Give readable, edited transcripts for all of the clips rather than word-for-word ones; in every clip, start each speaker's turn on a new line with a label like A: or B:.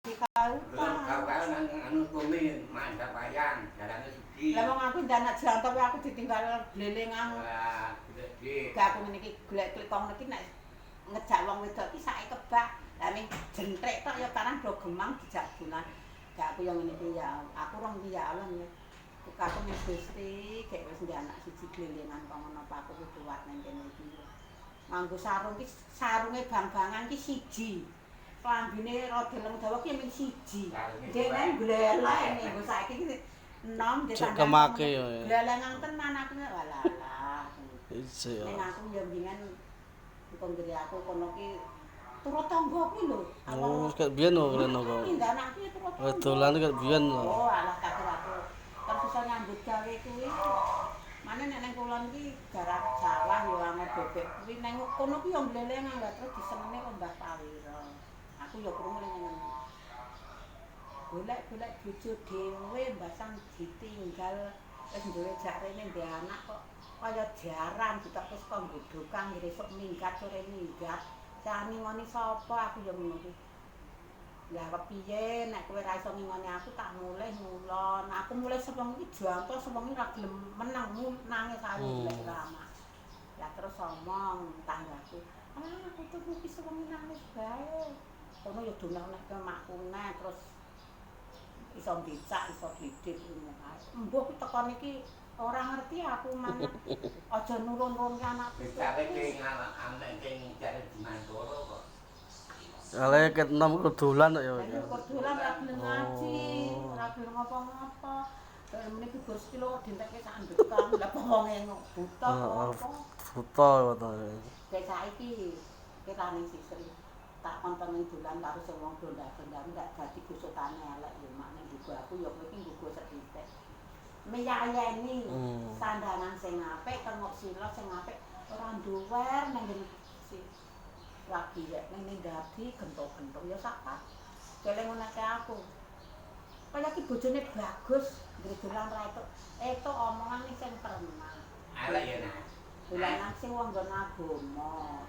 A: Utang.
B: Kau nang anu kumi mandap wayang, jarane sugih.
A: Lah wong aku ndak anak jantan aku ditinggal blelengan.
B: Wah, gede.
A: Gak aku ngene iki golek klikong iki nek ngejak wong wedok iki sae kebak. Lah ning jenthek tok ya karang do gemang dijak dolan. Gak aku yang ngene iki ya aku rong iki ya Allah ya. Aku ning Gusti, gek wis ndek anak siji glelengan kok ngono apa aku kudu kuat ning kene iki. Nganggo sarung ki sarunge bang-bangan ki siji. Klambine rada leng dawa ki mung siji. Dene gleleng nggo saiki ki enom
C: Cek kemake ya.
A: Glelengan tenan aku walah.
C: Isih.
A: Ning aku ya mbingan konggere aku kono ki turut tangga kuwi lho.
C: Oh, kayak biyen lho rene kok.
A: Ndak anakku ya turut tangga.
C: Dolan kayak biyen lho.
A: Oh, alah kaget aku. Terus iso nyambut gawe kuwi. Mane nek nang kulon ki garap sawah ya angon bebek kuwi nang kono ki ya mlelengan lah terus disenenge kok Mbah Pawiro. Aku ya krungu ning ngono. Golek-golek bojo dhewe mbasan ditinggal wis duwe jak rene ndek anak kok kaya jaran ditok wis kok nggodhokang esuk minggat sore minggat. Cah ngingoni sapa aku ya ngono kuwi. Lah kepiye nek kowe ra iso ngingoni aku tak mulih ngulon. Aku mulih sewengi iki janto sewengi ra gelem meneng nangis aku golek lama. Lah terus omong tanggaku, "Ah, aku tuh iki sewengi nangis bae." Kono ya donak-nek makku neh terus iso mbicak, iso blidik ngono kae. Embuh ki tekan iki ora ngerti aku mana. Aja nurun-nurunke anakku.
B: Becake sing anak sing jare dimantoro kok.
C: Ale ket enom ku dolan kok ya.
A: Lah kok dolan ora gelem ngaji, ora gelem ngapa-ngapa. Lah mene ki bor sekilo dintekke sak ndekang, lah kok wonge buta apa.
C: Buta to.
A: Kayak saiki kirane sisri tak kon pengen dolan karo sing wong donda-donda ndak dadi gusutane elek ya makne nggo aku ya kowe iki nggo sethithik. Meyayeni sandangan sing apik, tengok sila sing apik ora nduwer nang ngene si lagi rek ning ning dadi gentuk-gentuk ya sak pak. Keleng ngunake aku. Kaya ki bojone bagus, nggo dolan ra etuk. Etuk omongane sing pernah.
B: Elek ya nak.
A: Dolanan sing wong nggon agama.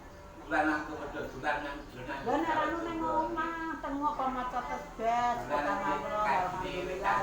B: Dolan aku padha dolan nang dolan.
A: Lah nek ora nang omah, tengok kok maca tasbih, kok alhamdulillah.